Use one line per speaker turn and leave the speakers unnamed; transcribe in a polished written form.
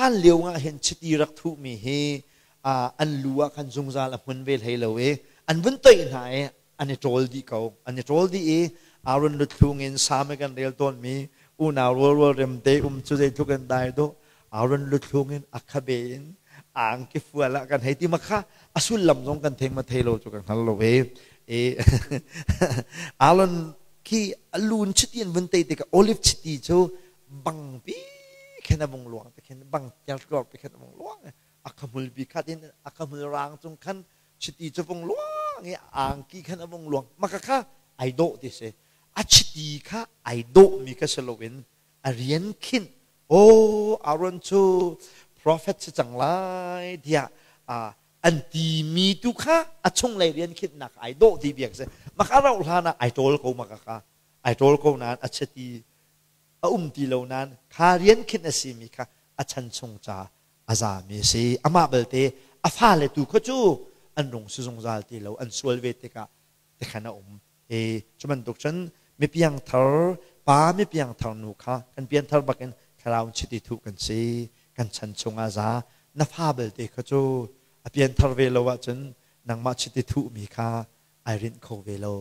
Hlan lio ah hin chiti rak thuhmi hi an lu ah khan zungzal a hmun ve hlei lo i an vun toih hna i an i ṭawl dih ko. An i ṭawl dih i Aaron luthlung in Salm i kan rel tawnmi unau rualrual remte um cu zeitluk in dai dawh Aaron luthlung in a khabe in angki fual ah kan hei ti ma kha a sullam zong kan thei ma thei lo cu ka hngal lo e. E Aaron khi a lun chiti an vun tei tikah olive chiti cu bangpi khin a vung luang te khin bang tlor pi khin a vung luang a khamul bi khat in a khamul rang cung khan chiti cu vung luang i angki khan a vung luang maka kha ai dawh ti si a chiti kha ai dawh mi kha si loin a rian khin o Aaron cu prophet si cang lai tiah an ti mi tu kha a chunglei rian khinhnak ai dawh ti biak si maka rauh hlan ah ai ṭawl ko maka kha ai ṭawl ko nain a chiti a um ti lo nain kha rian khinh a simi kha a chan chung ca a zami a si. Amah belte a fale tu kha cu an rung si zungzal ti lo, an sual ve tikah tikhan a um. E cu bantuk cun mipiang thar pa mipiang thar nu kha kan pianthar bakin thlarau chiti thuh kan si kan chan chung ah za na fa belte kha cu a pianthar ve lo ahcun nangmah chiti thuhmi kha ai rinh kho ve lo.